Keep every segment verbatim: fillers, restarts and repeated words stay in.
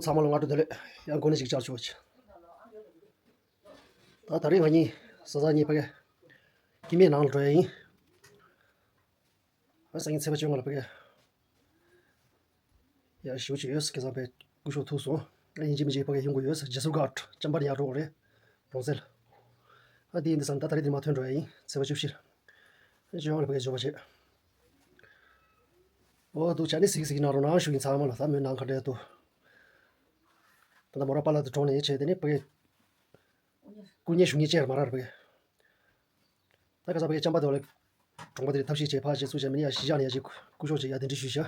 ཚང་མ་ལ་སྔ་དྲོ་བདེ་ལེགས། ཡང་འགོ་ནས་ཅིག་བཅར་ཆོག་ཅིག་ད་ད་རེས་ང་གཉིས་བཟའ་ཚང་གཉིས་ཕ་གི་སྐྱེ་དམན་ནང་ལ་འགྲོ་ཡ་ཡིན། ཨ་སང་ཉིན་ཚེས་པ་བཅོ་ལྔ་ལ་ཕ་གི་ཡར་ཞེ་པོ་ཅིག་ཡོད་ས། ཁ་སང་ཕ་གི་སྐུ་ཞབས་ཐུག་སོང་། ཨ་ཡིན་གཅིག་མིན་གཅིག་ཕ་གི་ཡོང་དགོས་ཡོད་ས། ཇེ་སུར་གྷར་ཅམ་པ་ལ་ཡར་འགྲོ་དགོས་རེད། གྲོང་གསེབ་ལ། ཨ་དེ་ཡིན་དུས་ཙང་ད་ད་རེས་དེ་མ་ཐོན་འགྲོ་ཡ་ཡིན། ཚེས་པ་བཅུ་བཞི་ལ། ཨ་བཅོ་ལྔ་ལ་ཕ་གི་འབྱོར་བ་བྱེད། འོ་འདུག་ཅག་ནི་གཟིགས་གཟིགས་གནང་རོགས་གནང་ཞུ་ཡིན། ཚང་མ་ལ། ད་མོའི་ནང་ག་འདྲ་འདུག་ད་ལྟ་མོ་ར་པཱ་ལགས་དང་གྲོགས་ནས་བྱས། དེ་ནི་ཕ་གི་སྐུ་ངལ་ཞུ་མཁན་ཅིག་མ་རེད་ཕ་གི། ད་ཁ་སང་ཕ་གི་ཅམ་པ་དེ་ལ་གྲོང་པ་དེ་ལ་ཐབས་ཤེས་བྱས། ཕར་བྱས་ཚུར་བྱས། མི་ནི་ཡར་གཞིས་ཆགས་ནས་ཡར་ཅིག་སྐུ་ཞབས་ཅིག་ཡར་གདན་འདྲེན་ཞུས་ཤག་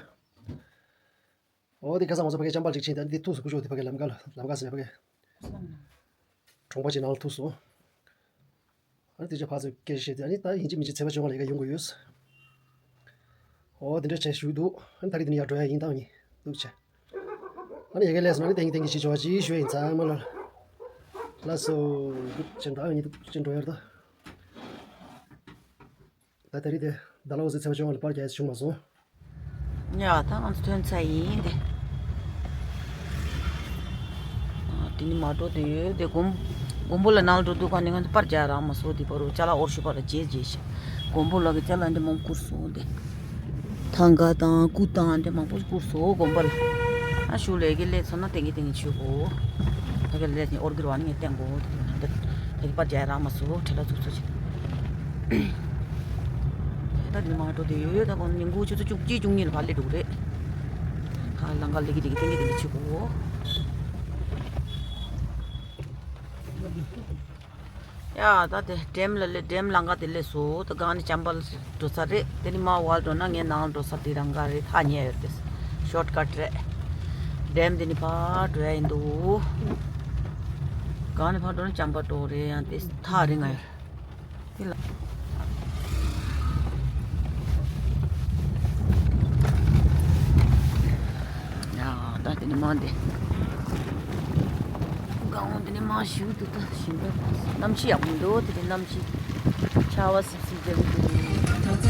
འོ་དེ་ཁ་སང་ང་ཚོ་ཕ་གི་ཅམ་པ་ཅིག་ཕྱིན། ད་འདི་ཐུག་སོང་། སྐུ་ཞབས་དེ་ཕ་གི་ལམ་ཁ་ལ། ལམ་ཁ་ཟེར་ན་ཕ་གི་གྲོང་པ་ཅིག་ནང་ལ་ཐུག་སོང་། ཨ་ནི་དེ་རྗེས་ཕར་ཚུར་སྐད་ཆ་བཤད་དུས། ཨ་ནི་ད་ཡིན་གཅིག་མིན་གཅིག་ཚེས་པ་བཅོ་ལྔ་ལ་ཡ་གི་ཡོང་དགོས་ཡོད། འོ་དེ་འདྲ་བྱས་ཞུས་འདུག་ཨ་ནི་ད་རེས་དེ་ནས་ཡར་འགྲོ་ཡ་ཡིན། ད་ངས་འདུག་བྱས། ཨ་ནི་ཡ་གི་སླེབས་སོང་ན་ནི་ཏན་གྱི་ཏན་གྱི་ཅིག་བྱོས་ཅིག་ཞུ་ཡ་ཡིན། ཚང་མ་ལ། ལགས་སོ། འདུག་བྱས། ད་ངས་འདུག་བྱས་འགྲོ་ཡ་རེད་ད། ད་ད་རེས་དེ་ཌལ་ཧོ་ཟི་ཚེས་པ་བཅོ་ལྔ་ལ་པར་རྒྱག་ཡ་བྱུང་མ་སོང་། ཡ་ད་ང་ཚོ་ཐོན་ཚར་ཡིན་ཏེ། ཨ་དེ་ནི་མར་འགྲོ་དེ་ཡོད་དེ། མགོན་མགོན་པོ་ལ་ནང་ལ་འགྲོ་དུས་ག་ནས་ང་ཚོ་པར་རྒྱག་རག་མ་སོང་། དེ་བར་དུ་ཅ་ལག་འོར་ཤོར་བ་ལ་བརྗེས་བརྗེས་ཤག་མགོན་པོ་ལ་གི་ཅ་ལག་འདི་མང་པོ་བསྐུར་སོང་སྟེ། ཐང་ག་དང་སྐུ་དང་འདི་མང་པོ་བསྐུར་སོང་མགོན་པོ་ལ། ཨ་ཤུལ་ལས་ཀྱི་སླེབས་སོང་ན་ཏན་གྱི་ཏན་གྱི་མཆོད་གོ། ད་ག་ལས་ནི་འོར་གྱི་ར་བ་ནི་ངས་བསྟན་གོ། ད་ག་པར་རྒྱག་རག་མ་སོང་། བྲེལ་བ་ཚུགས་ཚུགས་བྱས། ད་འདི་མར་འགྲོ་དེ་ཡོད། ད་གོང་ཉིན་གུང་ཆུ་ཚོད་བཅུ་གཅིག་བཅུ་གཉིས་ལ་ཕར་སླེབས་འགྲོ་གི་རེད། ད་ལམ་ཁ་ལས་ཀྱི་ཏན་གྱི་ཏན་གྱི་མཆོད་གོ། ཡ་ད་དེ་ཌེམ་ལ་སླེབས། ཌེམ་ལམ་ཁ་དེ་སླེབས་སོང་། ད་གང་ནས་ཅམ་པ་ལ་འགྲོ་ས་རེད། དེ་ནི་མར་བར་འགྲོ་ན་ངའི་ནང་ལ་འགྲོ་ས་དེ་རང་ག་རེད། ཐག་ཉེ་ཡོད་རེད། ཤོར་ཀཊ་རེད། ཌེམ་དེ་ནི་ཕར་འགྲོ་ཡ་ཡིན་འདུག་གང་ནས་ཕར་འགྲོ་ན་ཅམ་པ་འགྲོ་རེད། ཡང་དེ་ཐག་རིང་ང་ཡོད་རེད། དེ་ལ། ཡ་ད་དེ་ནི་མར་འདི། སྒང་འོག་འདི་ནི་མར་ཞུ་འདུག་ད་ཞིང་པ་གནམ་གཤིས་ཡག་པོ་འདུག་དེ་རིང་གནམ་གཤིས་ཆར་པ་སིབ་སིབ་རྒྱག་གི་འདུག་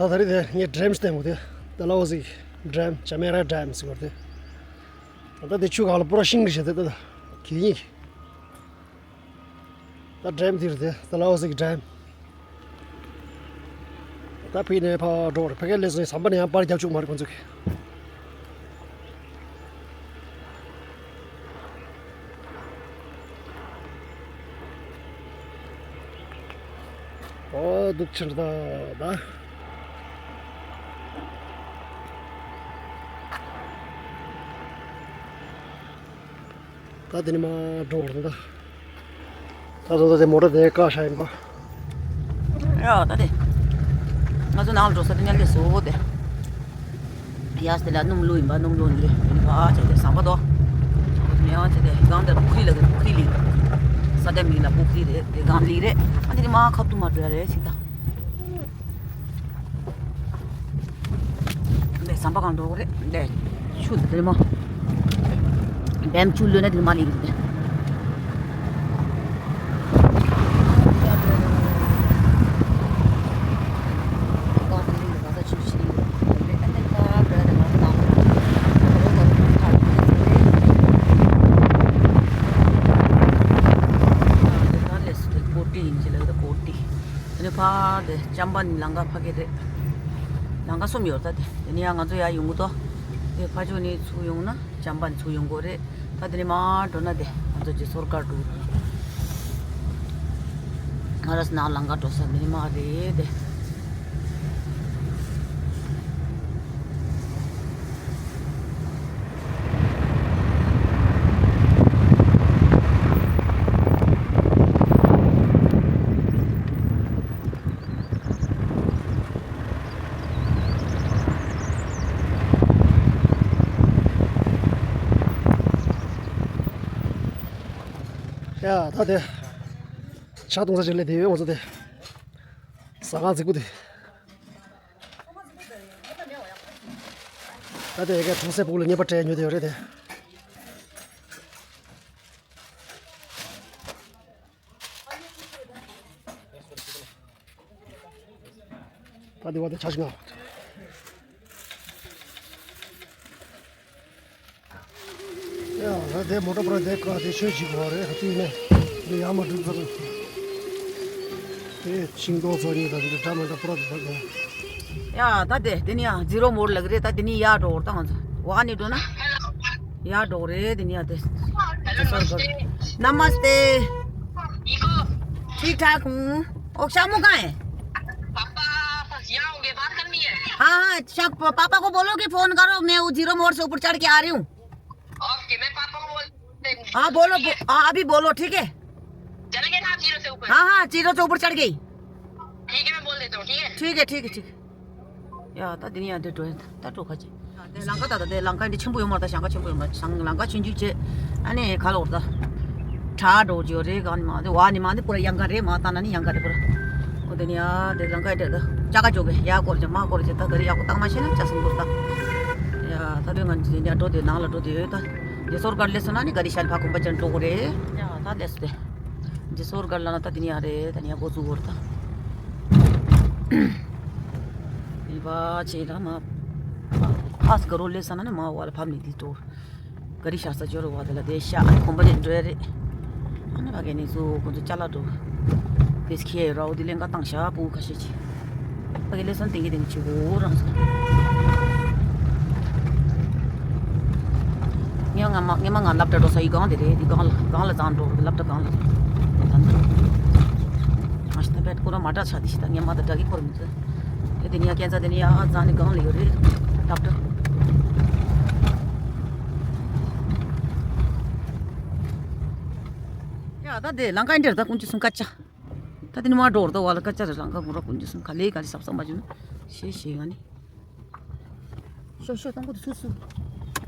ད་ད་རེས་དེ་ངས་ཌེམ་ཞིག་བསྟན་གོ། དེ་ཌལ་ཧོ་ཟི་ཌེམ། ཇ་མེ་ར་ཌེམ་ཟེར་གོ་དེ། ད་དེ་ཆུ་གང་ལ་པུ་ར་ཤིང་རེད་བྱས། དེ་ད་གད་སྙིགས། ད་ཌེམ་དེ་རེད་དེ། ཌལ་ཧོ་ཟི་གི་ཌེམ། ད་ཕ་གི་ནས་ཕར་འགྲོ་རེད། ཕ་གིར་སླེབས་སོང་། ཟམ་པ་ནས་ཡང་པར་རྒྱག་བཅུག་མ་རེད་ཁོང་ཚོ་གིས། ཨོ་འདུག་ཕྱིར་ད་ད། ད་དེ་ནས་མར་འགྲོ་བར་ད། ད་ད་ད་དེ་མོ་ཊ་དེ་བཀག་བཞག་ཡིན་པ། ཡ་ད་དེ། ང་ཚོ་ནང་ལ་འགྲོ་ས་དེ་ཉལ་ལས་སོ་དེ། ཡ་དེ་ལ་སྣུམ་བླུགས་ཡིན་པ། སྣུམ་བླུགས་ནི་ལས་ཡིན་པ་བྱས་ཏེ་ཟམ་པ་དོ། ཡང་བྱས་ཏེ་སྒང་དེ་པུ་ཁི་རི་ལ་གི་པུ་ཁི་རི་ལི། ས་ཆ་མིང་ལ་པུ་ཁི་རི་རེད། དེ་སྒང་ལི་རེད། ཨ་དེ་ནི་མར་ཁ་ཐུག་མར་འགྲོ་ཡ་རེད་ཅིག་ད། འདི་ཟམ་པ་སྒང་འགྲོ་གི་རེད། འདི་ཆུ་འདི་མ། ཌེམ་ཆུ་གློད་ན་འདི་མ་ལི་རེད། ཀོ་ཏི་ཡིན་ཅི་ལ་ཡོད་ད་ཀོ་ཏི། དེ་ནས་ཕར་དེ་ཅམ་པ་ནི་ལམ་ཁ་ཕ་གི་རེད། ལམ་ཁ་གསུམ་ཡོད་ད་དེ། དེ་ནས་ཡང་ང་ཚོ་ཡར་ཡོང་གི་འདུག་དེ་ཕ་ཇོ་ནས་ཚུར་ཡོང་ན་བྱམས་པ་ནས་ཚུར་ཡོང་དགོས་རེད། ད་དེ་ནས་མར་འགྲོ་ན་དེ་ང་ཚོ་རྗེས་སོར་སྒར་འགྲོ། ང་ར་སྣང་ལམ་ཁ་འགྲོ་ས་དེ་ནས་མར་རེད་དེ། ཡ་ད་དེ་ཇ་འཐུང་ས་ཅིག་སླེབས་བསྡད་ཡོད་ང་ཚོ་དེ། ཟ་ཁང་རྫིག་པོ་དེ། ད་དེ་ཡ་གི་གྲོང་གསེབ་ཕུག་ལ་ཉེས་པ་སྤྲད་ཉོས་བསྡད་ཡོད་རེད་དེ། ད་འདི་བ་དེ་ཆ་ཞིག་ང་། ཡ་ད་དེ་མོ་ཊ་པུ་ར་དེ་ཀ་དེ་ཆོས་ཞིག་གོ་རེད་ཧ་ཏི་ནས་འདི་ཡར་མ་འགྲུབ་ཙང་། དེ་ཤིང་སྡོང་ཚོ་གཉིས་དང་འདི་འདྲ་མི་འདྲ་པུ་ར་དེ་ད་དེ། ཡ་ད་དེ་དེ་ནི་ཡ་ཛི་རོ་མོར་ལགས་རེད། ད་དེ་ནི་ཡ་འགྲོ་བར་ད་ང་ཚོ་བ་ནི་འགྲོ་ན། ཡར་འགྲོ་རེད་དེ་ནི་ཡ་དེ། नमस्ते। ठीक ठाक हूँ। ओ शामू कहाँ है? पापा यहाँ होंगे, बात करनी है। हाँ हाँ, शा- पापा को बोलो कि फोन करो, मैं वो जीरो मोड़ से ऊपर चढ़ के आ रही हूँ। ओके, मैं पापा को बोल। हाँ बोलो, बो- हाँ अभी बोलो, ठीक है। चले गए ना आप जीरो से ऊपर? हाँ हाँ, जीरो से ऊपर चढ़ गई। ठीक है, मैं बोल देता हूँ, ठीक है। ठीक है ठीक है ठीक है। ཡ་ད་དེ་ནི་ཡང་དེ་འགྲོ་ཡིན་ད་འགྲོ་ཁ་ཅིག་དེ་ལམ་ཁ་ད་ད་དེ་ལམ་ཁ་འདི་ཆེན་པོ་ཡོད་མ་རེད། ད་ཞང་ཁ་ཆེན་པོ་ཡོད་མ་རེད། ཞང་ལམ་ཁ་ཆུང་ཆུང་བྱས་ཨ་ནི་ཁ་ལོར་ད་བྲག་འགྲོ་རྒྱུ་རེད། གང་ནི་མ་དེ་བ་ནི་མ་དེ་པུ་ར་གཡང་ཁ་རེད། མ་བཏང་ན་ནི་གཡང་ཁ་རེད་པུ་ར། འོ་དེ་ནི་ཡ་དེ་ལམ་ཁ་དེ་ད་ཅ་ག་ཅོ་གི་ཡ་སྐོར་གྱི་མ་སྐོར་གྱི་ད་ག་རེ་ཡག་པོ་བཏང་མ་ཤེས་ན་ཅ་སུན་པུར་ད། ཡ་ད་དུས་ང་ཚོ་དེ་ནི་འགྲོ་དེ་ནང་ལ་འགྲོ་དེ་ཡོད་ད། དེ་སོར་གར་སླེབས་སོང་ན་ནི་ག་རེ་ཤ་ལ་ཕ་གོམ་པ་ཅན་འགྲོ་གི་རེད། ཡ་ད་སླེབས་སོང་དེ། འཇིགས་སོར་སྒར་ལ་ན་ད་དེ་ནི་ཡང་རེད། ད་ནི་ཡང་འགོ་བཙུགས་བོར་ད། ཡི་བ་ཆེ་ར་མ། ཧ་སི་ག་རོ་ལེ་ས་ན་ནི་མ་བ་ལ་ཕབ་ནི་དེ་ཏོ། ག་རི་ཤ་ས་ཇོ་རོ་བ་དེ་ལ་དེ་ཤ་ཁོམ་པ་ནི་འགྲོ་ཡ་རེད། ཨ་ནི་བ་གའི་ནི་ཚོ་ཁོ་ཚོ་ཅ་ལག་འགྲོ། དེ་སི་ཁེ་རའོ་དེ་ལེན་ག་བཏང་ཤ་པོ་ཁ་ཤས་ཆེ། ཕ་གི་ལས་སོན་ཏིང་གི་ཏིང་ཆི་གོ་རང་སོ། ངས་ང་མ་ངས་མ་ང་སློབ་གྲྭ་འགྲོ་ས་ཡི་སྒང་དེ་རེད། དེ་སྒང་ལ་སྒང་ལ་བཙང་འགྲོ་སློབ་གྲྭ་སྒང་ལ་རེད། ད་ནི་ང་ཤི་ད་བེད་ཁོ་རང་མ་འདྲ་ཆ་དེ་ཤི་ད་ངས་མ་ད་དྲ་གི་ཁོར་མི་ཚེ། དེ་དེ་ནི་ཡ་སྐྱེན་ཚ་དེ་ནི་ཡ་ཨ་བཙང་ནི་སྒང་ལ་ཡོད་རེད་སློབ་གྲྭ། ཡ་ད་དེ་ལང་ཀ་ཨིན་དེར་ད་ཀུན་ཅི་སུང་ཀ་ཅ། ད་དེ་ནི་མ་འགྲོ་ར་ད་བ་ལ་ཀ་ཅ་རེ་ལང་ཀ་གུ་ར་ཀུན་ཅི་སུང་ག་ལེ་ག་ལེ་སབ་སབ་མ་བྱུང་ཤེས་ཤེས་ཡོད་ནི། ཤོ་ཤོ་གཏོང་གོ་དུ་སུ་སུ།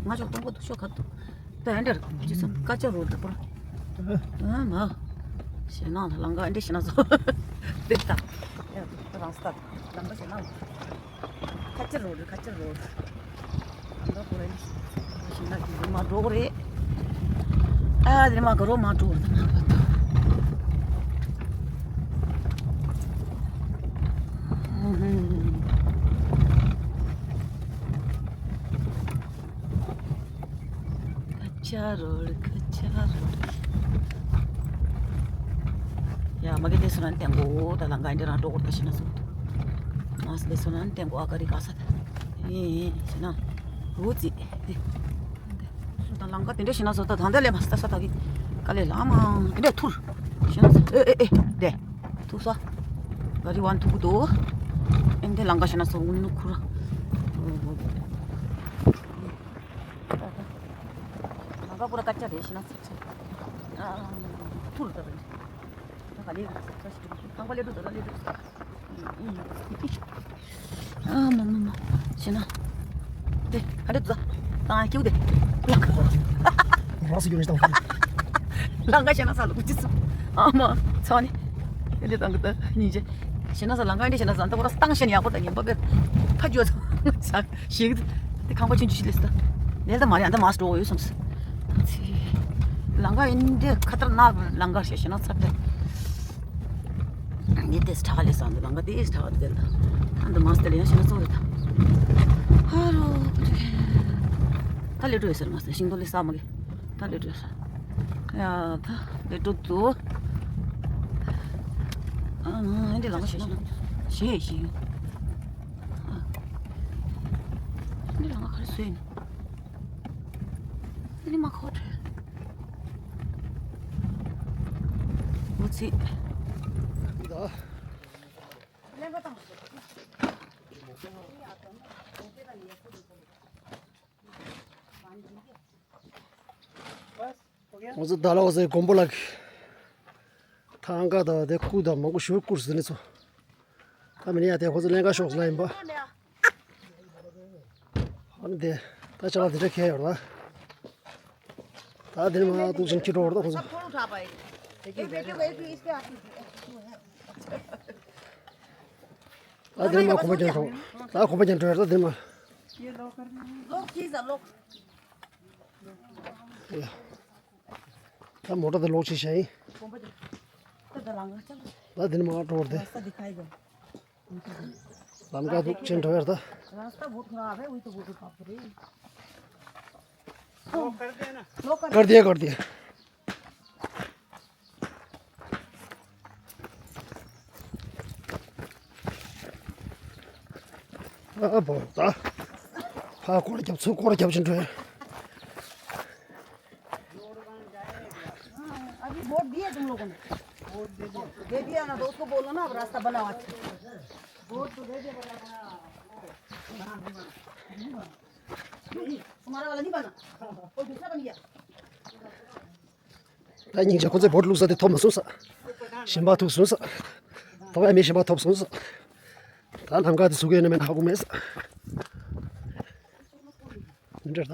ང་ཅོག་གཏོང་གོ་དུ་ཤོ་ཁ་དུ། ད་ཨེ་འདྲ་ཅི་སུ་ཀ་ཅོ་རོ་དུ་པོ། ཨ་མ། ཞེ་ན་ལང་ཀ་ཨེ་འདྲ་ཞེ་ན་སོ། དེ་ད། ཡ་དུ་རང་སྟ། ལང་ཀ་ཞེ་ན། ཁ་ཅོ་རོ་དུ་ཁ་ཅོ་རོ་དུ། ལང་ཀ་པོ་རེད། ཞེ་ན་དེ་མ་འགྲོ་གི་རེད། ཨ་དེ་མ་ག་རོ་མ་འགྲོ་གི་རེད། ཁ་ཆ་རོལ་ཁ་ཆ་རོལ། ཡ་མ་གི་དེ་སོ་ན་ཏེང་གོ་ད་ལང་ག་འདི་རང་འགྲོ་གོ་ད་ཤི་ན་སོ། མ་སི་དེ་སོ་ན་ཏེང་གོ་ཨ་ག་རི་ག་ས་ད། ཡེ་ཡེ་ཤི་ན་རོ་ཙི་དེ། སུ་ད་ལང་ག་དེ་འདྲ་ཤི་ན་སོ་ད་ད་འདི་ལས་མ་སི་ད་ས་ད་གི་ག་ལེ་ལ་མ་དེ་འདྲ་ཐུར་ཤི་ན་སོ་ཨེ་ཨེ་ཨེ་དེ། ཐུག་ས། ག་རི་ཝན་ཐུག་གི་འདུག་ཨེ་འདི་ལང་ཀ་ཤ་ན་སོ་ངུ་ནུ་ཁུ་ར། ལང་ཀ་པུ་ར་ཀ་ཅ་རེ་ཤ་ན་སོ་ཚེ། ཨ་ཐུག་རུ་ད་རེ། ད་ག་ལེ་རུ་ས་ཤི་ཁང་པ་ལེ་རུ་ད་ལེ་རུ་ས། ཨ་མ་མ་མ། ཤེ་ན། དེ་ག་འདྲ་འདུག་ད་ཀྱུ་དེ། རང་སུ་ཡོད་ནི་དང་། ལང་ཀ་ཤེ་ན་ས་ལུག་ཅི་སུ། ཨ་མ་ཚ་ནི། དེ་འདྲ་དང་གི་ད་ཉིན་རྗེ། ཤེ་ན་ས་ལང་ཀ་འདྲ་ཤེ་ན་ས་ད་བོ་ར་སྟངས་ཤེ་ན་ཡག་པོ་ད་ཉན་པ་བེ། ཕ་ཇོ་ཚ་ཤེ་གི་དེ་ཁང་པ་ཆུན་ཆུ་ཤི་ལེ་སི་ད། ལེ་ད་མ་རེ་ཨ་ད་མ་སི་འགྲོ་ཡོད་སམ་སི། ལང་ཀ་ཨིན་འདྲ་ཁ་ཏར་ནག་ལང་ཀ་ཤེ་ཤེ་ན་ཚ་བེ། ནི་དེ་སི་ཁྲག་ལས་སང་དུ་ལང་ཀ་དེ་སི་ཁྲག་དེ་ལ་ཐང་དུ་མ་སྟེ་ལ་ཡང་ཤེ་ན་ཚོ་རེ་ད། ཧ་རོ་ཀུ་ཅི་ཁེ། ད་ལེ་འགྲོ་ཡོད་ཟེར་མ་སྟེ་ཤིང་ཏོ་ལེ་ས་མ་གི། ད་ལེ་འགྲོ་ཡོད་ས། ཡ་ད་ལེ་འགྲོ་དུ། ཨ་ཨ་འདི་ལང་ཀ་ཤེ་ན་ཤེ་ཤེ། ཨ་འདི་ལང་ཀ་ག་རེ་སུ་ཡིན། དེ་ནི་མ་ཁོ་ཁྲོས། འོ་ཙི། ང་ཚོ་ད་ལོ་ཟེར་དགོན་པ་ལ་ཐང་ག་དང་དེ་སྐུ་དང་མང་པོ་ཞིག་བསྐུར་ཟིན་ནས་ཚོ། ད་མི་ནི་ཡ་དེ་ཁོ་ཚོ་ལེན་ག་ཤོག་ཟེར་ལ་ཡིན་པ། ཨ་ནི་དེ་ད་ཅ་ལག་དེ་འདྲ་ཁྱེར་ཡོད་ར། ད་དེ་ནི་མ་ཐུག་ཅིང་ཁྱི་འགྲོ་བར་ད་ཁོ་ཚོ། ད་དེ་ནི་མ་གོམ་པ་རྒྱག་འགྲོ། ད་གོམ་པ་རྒྱག་འགྲོ་ཡོད་ད་དེ་ནི་མ། ད་མོ་ཊ་དེ་ལོག་ཅིག་བྱས་ཡིན། ད་དེ་ནི་མ་འགྲོ་བར་དེ། ལམ་ཀ་འདུག་ཅན་འགྲོ་ཡར་ད། रास्ता बहुत खराब है, वही तो बोल रही हूँ, बाप रे। कर दिया, कर दिया। ཨ་བོ་ད། ཕ་སྐོར་རྒྱབ་ཚུར་སྐོར་རྒྱབ་ཅིང་འགྲོ་ཡ། हाँ, अभी वोट दिए तुम लोगों ने? दे दिया ना, तो उसको बोलो ना, अब रास्ता बनाओ अच्छा। तुम्हारा वाला नहीं बना, कोई दूसरा बन गया। ད་སྙིང་རྗེ། ཁོ་ཚོས་བོད་བླུགས་ས་དེ་ཐོབ་མ་སོང་ས། གཞན་པ་ཐུག་སོང་ས། ཐོབ་ཡ་མེད། གཞན་པ་ཐོབ་སོང་ས། ད་ལམ་ཀ་དེ་ཟུག་གི་ཡོད་ན་མེད་ན་ཧ་གོ་མེད་ས། འདི་འདྲ་ད།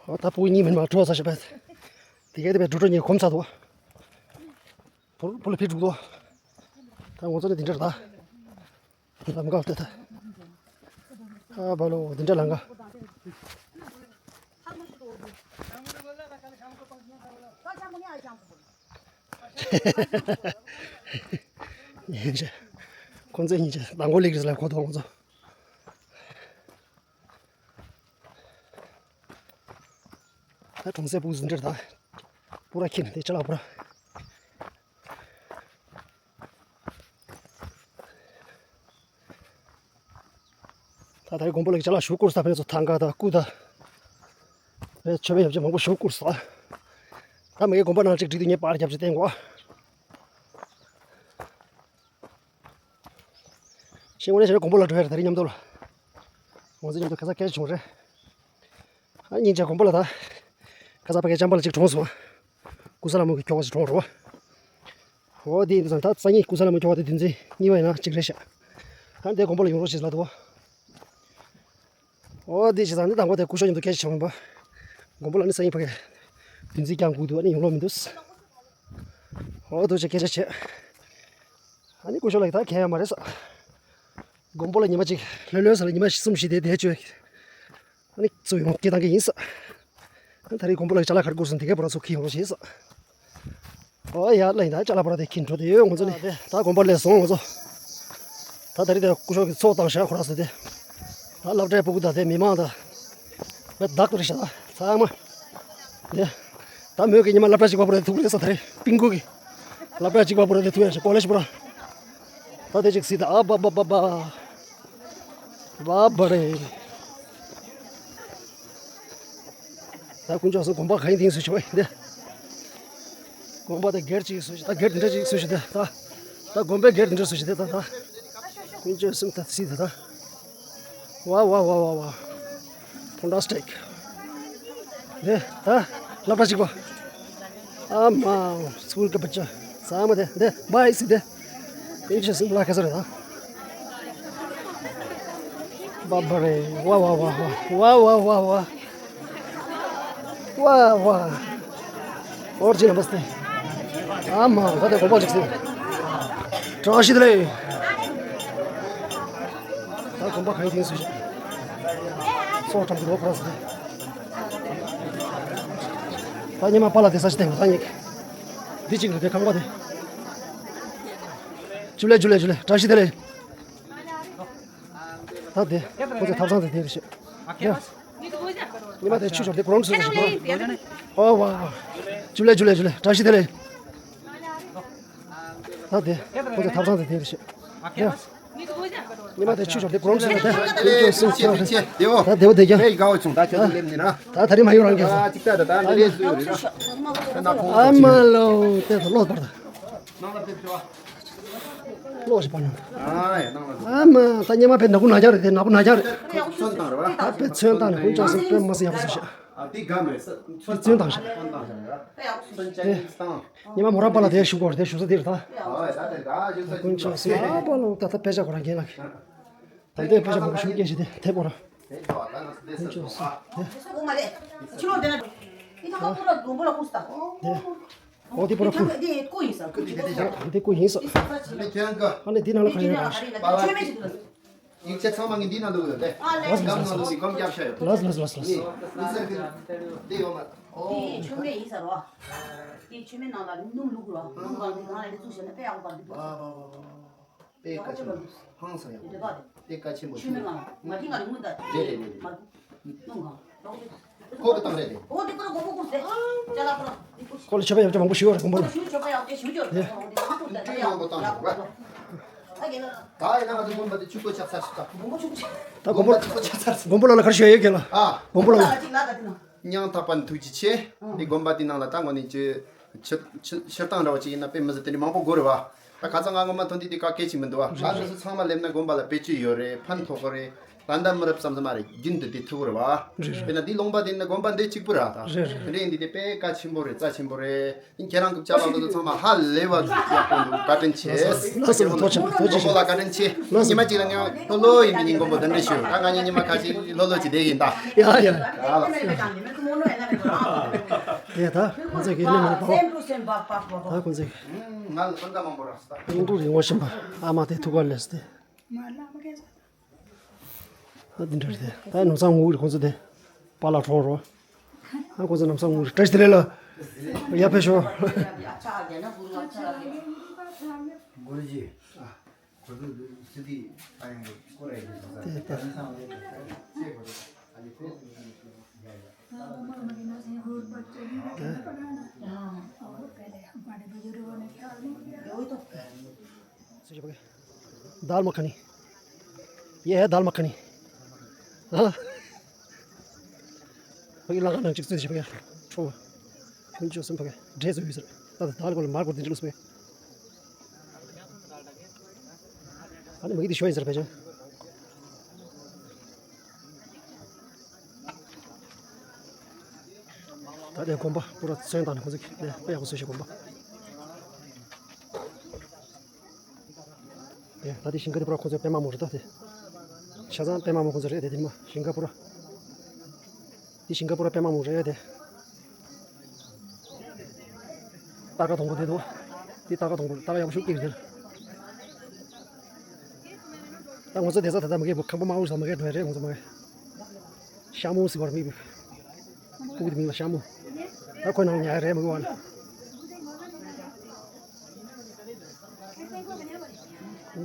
ཨོ་ད་སྤུ་གུ་གཉིས་མིན་མ་འགྲོ་ས་ཞེས་པས། དེ་གས་དེ་བས་འགྲོ་འགྲོ་གཉིས་གོམ་ཚ་དོ། བུ་བུ་ལ་ཕི་དྲུག་དོ། ད་ང་ཚོ་ནི་འདི་འདྲ་རེད་ད། ལམ་ཀ་དེ་ད། ཨ་བ་ལོ་འདི་འདྲ་ལམ་ཀ། ཁོང་ཚོ་གཉིས་ཆ་མདང་དགོང་ལེགས་རེད་ལ་གོ་དོ་ང་ཚོ། ད་གྲོང་གསེབ་སྤུ་གུ་ཟིན་འདྲེར་ད། པུ་ར་ཁྱིན་དེ་ཅ་ལག་པུ་ར། ད་ད་རེས་དགོན་པ་ལ་ཅ་ལག་ཞུ་བསྐུར་ས་ཕན་ཚུན་ཐང་ག་ད་སྐུ་ད། རེད་ཆོས་པའི་ཡབ་ཆེན་མང་པོ་ཞུ་བསྐུར་ས། ད་མ་གི་དགོན་པ་ནང་གཅིག་བསྒྲིགས་དུས་ངས་པར་རྒྱབ་ཅིག་བསྟན་གོ། ཤེས་ངོ་ནས་ཞེ་ན་དགོན་པ་ལ་འགྲོ་ཡ་རེད་ད་རེས་མཉམ་དུ་ལ། ང་ཚོ་མཉམ་དུ་ཁ་ས་སྐད་བྱུང་རེད། ཨ་སྙིང་རྗེ་དགོན་པ་ལ་ད། ཁ་ས་ཕ་གི་ཅམ་པ་ལ་ཅིག་གྲོངས་སོང་། ཀུ་ས་ལ་མོ་གི་ཁྱོ་ག་ཅིག་གྲོངས་རོ། འོ་དེ་ཡིན་དུས་ཙང་ད་སང་ཉིན་ཀུ་ས་ལ་མོ་ཁྱོ་ག་དེ་བདུན་ཚིགས་གཉིས་པ་ཡིན་ན་གཅིག་རེད་ཤག་ཨ་དེ་དགོན་པ་ལ་ཡོང་རོགས་ཞེས་ལབ་འདུག་འོ་དེ་བྱས་ཙང་ནི་དང་པོ་དེ་སྐུ་ཞབས་མཉམ་དུ་སྐད་ཆ་བྱས་པ་ཡིན་པ། དགོན་པ་ལ་ནི་སང་ཉིན་ཕ་གི་བདུན་ཚིགས་བསྐྱང་དགོས་འདུག་ཨ་ནི་ཡོང་ལོག་མི་འདུག་འོ་དེ་བྱས་སྐད་ཆ་བྱས། ཨ་ནི་སྐུ་ཞབས་ལགས་ད་གལ་ཡོད་མ་རེད་ས། དགོན་པ་ལ་ཉི་མ་གཅིག་ལྷོད་ལྷོད་ས་ལ་ཉི་མ་གསུམ་བཞི་དེ་བསྡད་བཅུག་ཨ་ནི་གཙོ་ཡོང་སྐད་བཏང་གི་ཡིན་ས། ཨ་ད་རེས་དགོན་པ་ལ་ཅ་ལག་ག་རེ་བསྐུར་སོང་དེ་གའི་པོ་ར་ཚོ་ཁྱེར་ཡོང་རོགས་བྱེད་ས། ཨོ་ཡ་ལ་ཡིན་ད་ཅ་ལག་པོ་ར་དེ་ཁྱེར་འགྲོ་དེ་ཡོད་ང་ཚོ་ནི། ད་དགོན་པ་ལས་སོང་ང་ཚོ། ད་ད་རེས་དེ་སྐུ་ཞབས་ཀྱི་ཚོགས་བཏང་བཞག་ཁོ་ར་ཚོ་དེ། ད་སློབ་གྲྭའི་སྤུ་གུ་དང་དེ་མི་མང་དང་། བས་བདག་ཏུ་རེད་ཤག་ད་ཚང་མ། དེ། ད་མོས་ཀྱི་ཉི་མ་སློབ་གྲྭ་གཅིག་པ་པོ་ར་དེ་ཐུག་རེད་ས་ད་རེས་པིང་གུ་གི། སློབ་གྲྭ་གཅིག་པ་པོ་ར་དེ་ཐུག་ཡ་ཞིག་ཀོ་ལེཇ་པོ་ར། ད་དེ་ཅིག་སྲིད་ད་ཨ་བ་བ་བ་བ། བ་བ་རེ། ད་དཀོན་མཆོག་གསུམ་དགོན་པ་གང་ཡིན་དེང་སུ་ཆོག་ཡིན་ཏེ། དགོན་པ་དེ་སྒེར་གཅིག་སུ་ཞིག་ད་སྒེར་དེ་འདྲ་གཅིག་སུ་ཞིག་ད་ད་ད་དགོན་པའི་སྒེར་དེ་འདྲ་སུ་ཞིག་ད་ད་ད་དཀོན་མཆོག་གསུམ་ད་སྲིད་ད་ད། ཝ་ཝ་ཝ་ཝ་ཝ། Fantastic། དེ་ད་སློབ་གྲྭ་གཅིག་པ། ཨ་མ། སྐུལ་ག་བ་ཅ། ས་མ་དེ་དེ་བའི་སི་དེ། དེ་ཆ་སིང་ལ་ཁ་ས་རེད་ད། བ་བ་རེ། ཝ་ཝ་ཝ་ཝ། ཝ་ཝ་ཝ་ཝ། ཝ་ཝ། ཨོར་ཇི་ན་མ་སྟེ། ཨ་མ་ད་དེ་གོ་པ་ཅིག་སི། བཀྲ་ཤིས་བདེ་ལེགས། ད་དགོན་པ་གང་ཡིན་དེང་སུ་ཞིག་སོགས་གྲམ་གྱི་ལོ་ཁོ་ར་སི་དེ། ད་ཉི་མ་པ་ལ་དེ་ས་ཞིག་བསྟན་གོ་ད་ཉིག་འདི་གཅིག་རེད་དེ་ཁང་པ་དེ། ཇུ་ལེ་ཇུ་ལེ་ཇུ་ལེ། བཀྲ་ཤིས་བདེ་ལེགས། ད་དེ་ཁོ་ཚོ་ཐབ་ཚང་དེ་དེ་རེད་ཤག་ཡ། ཉི་མ་དེ་ཆུ་ཤོར་དེ་གོང་སུ་ཞིག་གོ་ཨོ་ཝ་ཝ། ཇུ་ལེ་ཇུ་ལེ་ཇུ་ལེ། བཀྲ་ཤིས་བདེ་ལེགས། ད་དེ་ཁོ་ཚོ་ཐབ་ཚང་དེ་དེ་རེད་ཤག་ཉི་མ་དེ་ཆུ་ཆོག་དེ་གོམས་སོང་ད་དེ་ཆུ་ཆོག་སེམས་ཆེ་བ་རེད། ད་དེ་བ་དེ་རྒྱ་ད་ད་རི་མ་ཡོད་རང་རྒྱ་སོང་། ད་ད་རི་མ་ཡོད་རང་རྒྱ་སོང་། ཨ་མ་ལོ་དེ་ཚོ་ལོག་པར་ད། ལོག་ཞིག་པ་ན། ཨ་མ་ད་ཉི་མ་ཕེ་ནག་པོ་ནག་རྒྱ་རེད། དེ་ནག་པོ་ནག་རྒྱ་རེད། ད་ཕེ་ཚོན་བཏང་རེད་བ། ད་ཕེ་ཚོན་བཏང་ནས་ཁོང་ཅག་སེམས་དཔེ་མ་སྲིད་ཡག་པོ་བཟོས་ཤག་ཨ་དེ་ག་མེད་ས་ཚོན་བཏང་ཤག་དེ་ཉི་མ་མོ་ར་པ་ལ་དེ་བཞུགས་གོ་དེ་བཞུགས་ས་དེ་རེད་ད། ཁོང་ཅག་སེམས་ཨ་པ་ལོ་ད་ད་ཕེ་ཆ་གོ་ར་རྒན་ལགས། ད་ལྟའི་ཕེ་ཆ་མང་པོ་ཞུ་སྐད་ཞིག་དེ་དེ་པོ་ར། ཁོང་ཅག་སེམས་དེ། དེ། འོ་དེ་པོ་ར་ཁུ། དེ་ཀོ་ཡིན་ས། དེ་ཀོ་ཡིན་ས། ཨ་ནི་དེ་ནང་ལ་ག་རེ་ཡོད་རེད། ཡིག་ཆ་ཚང་མ་ངས་འདི་ནང་འདུག་ཡོད་དེ། ལགས་ལགས་ལགས་ལགས། སྒམ་རྒྱབ་ཤ་ཡོད། ལགས་ལགས་ལགས་ལགས། ནི་ནི་སེར་གི་འདི་ཡོད་མ། ཨོ། དེ་མཆོད་མེ་ཡིན་ས་རོ། དེ་མཆོད་མེ་ནང་ལ་སྣུམ་བླུགས་རོ། སྣུམ་གང་དེ་གང་ལ་དེ་བཙུགས་བྱས་ན་དཔེ་ཡག་པོ་འདུག་དཔེ་གལ་ཆེན་པོ། ཧང་སང་ཡག་པོ། དཔེ་གལ་ཆེན་པོ། མཆོད་མེ་གང་ལ་མ་ཐིང་གང་ལ་སྔོན་ད། རེད་རེད་རེད། མ་སྣུམ་གང་། ཁོ་གི་བཏང་རེད་དེ། འོ་དེ་ཁོ་ར་གོ་གོ་གོ་སེ། ཅ་ལག་ཁོ་ར་དེ་ཁོ། ཁོ་ལ་མཆོད་པ་ཡག་ཅིག་མང་པོ་ཞུ་ཡོད་རེད་དགོན་པ་ལ། ཞུ་མཆོད་པ་ཡག་དེ་ཞུ་རྒྱུ་རེད། དེ་ཁོ་ར་དེ་ཁོ་ར་དེ་ཡག་པོ་བཏང་ཞུ་རྒྱུ་རེད། ད་ཡིན་ན་ང་ཚོ་དགོན་པ་དེ་ཆུ་ཁོལ་ཆགས་ཚར་ཞིག་ད། ད་དགོན་པ་ཆུ་ཁོལ་ཆགས་ཚར། དགོན་པ་ལ་ལ་གར་ཞུ་ཡོད་ཀྱི་ལ། ཨ། དགོན་པ་ལ་ལ། ཉང་ཐག་པ་ནི་ཐུགས་རྗེ་ཆེ། དེ་དགོན་པ་དེ་ནང་ལ་ད་ངོ་ནས་ཅི། ཕྱིར་ཕྱིར་ཕྱིར་བཏང་འདྲ་བ་ཅིག་ཡིན་ན་དཔེ་མི་སྲིད་དེ་འདྲ་མང་པོ་དགོས་རེད་བ། ད་ཁ་སང་ང་ངོ་མ་ཐོན་དུས་དེ་ག་སྐད་ཅིག་མི་འདུག་བ། ད་དེ་ཚོ་ཚང་མ་སླེབས་ན་དགོན་པ་ལ་བེད་སྤྱོད་ཡོད་རེད། ཕན་ཐོགས་གི་རེད། ད་ལྟ་མི་རབས་ཙམ་ཙམ་མ་རེད། རྒྱུན་དུ་དེ་ཐུག་གི་རེད་བ། རེད་རེད། དཔེར་ན་འདི་ལུང་པ་དེ་ནི་དགོན་པ་འདི་གཅིག་པུ་ར་ད། རེད་རེད། དེ་འདྲ་ཡིན་དུས་དེ་དཔེ་གལ་ཆེན་པོ་རེད། རྩ་ཆེན་པོ་རེད། ཁྱེད་རང་གི་བྱ་བ་དེ་ཚོ་ཚང་མ་ཧ་ལས་པ་ཡག་པོ་འདུག་བཀའ་དྲིན་ཆེ། ལགས་སོ་ལགས་སོ། ཐུགས་རྗེ་ཆེ། མགོན་པོ་ལ་བཀའ་དྲིན་ཆེ། ལགས་སོ། ཉི་མ་གཅིག་ལ་ངས་ལྷོད་ལྷོད་ཡིན་དུས་ཉིན་མགོན་པོ་དེ་འདྲ་ཞུ། ད་ང་གཉིས་ཉི་མ་ཁ་ཅིག་ལྷོད་ལྷོད་ཅིག་བསྡད་ཡིན་ད། ཡ་ཡ། ཡ་ལགས་སོ། དེ་ད་ཁོང་ཚོས་གི་ལས་མི་འདུག་ད་ཁོང་ཚོས། ང་ལ་སེམས་ཁྲལ་མང་པོ་རག་སོང་ད། ཡིན་འགྲོ་རིང་བ་བཞིན་པ་ཨ་མ་དེ་ཐུག་པ་ལས་སྟེ། ཨ་འདི་འདྲ་རེད་དེ། ད་ནམ་སང་ངུ་རེད་ཁོང་ཚོ་དེ། པཱ་ལགས་གྲོངས་རོ། ཨ་ཁོང་ཚོ་ནམ་སང་ངུ་རེད། བཀྲ་ཤིས་བདེ་ལེགས་ལ། ཡར་ཕེབས་ཤོག दाल मखनी। ये है दाल मखनी। हाँ। ཕ་གི་ལ་ཁ་ནང་གཅིག་བཙོས་ཤིག་ཕ་གི་ཁྲོ། ཁྱོད་ཚོ་སེམས་ཕ་གི་འདྲེ་བཙོས་ཡོད་ཟེར། ད་ད་ལ་ཁོ་ལ་མར་ཁོ་དེ་འདྲ་ལུས་ཟེར། ཨ་ནི་མ་གི་དེ་ཤོ་ཡིན་ཟེར་ཕ་ཅང་། ད་དེ་དགོན་པ་པུ་ར་ཚོན་བཏང་ནས་ཁོ་ཚོ་གི་དེ་དཔེ་ཡག་པོ་བཟོས་ཤིག་དགོན་པ། དེ་ད་དེ་ཞིང་ཁ་དེ་པུ་ར་ཁོ་ཚོའི་པད་མ་མོ་རེད་ད་དེ། ཆ་ཚང་པད་མ་མོ་ཁོ་ཚོ་རེད་དེ། དེ་མ་ཞིང་ཁ་པུ་ར། དེ་ཞིང་ཁ་པུ་ར་པད་མ་མོ་རེད་དེ། སྟར་ཁ་དང་པོ་དེ་འདུག་དེ་སྟར་ཁ་དང་པོ་སྟར་ཁ་ཡག་པོ་ཞིག་སྐྱེས་རེད། ད་ང་ཚོ་དེ་ས་ད་ལྟ་མ་གས་ཁང་པ་དམར་པོ་ཟ་མ་གས་དོན་རེད། ང་ཚོ་མ་གས་ཤ་མོ་ཟེར་བར་མི་བུ། སྤུ་གུ་དེ་མིང་ལ་ཤ་མོ། ད་ཁོའི་ནང་ཉལ་རེད་མ་གི་བ་ལ།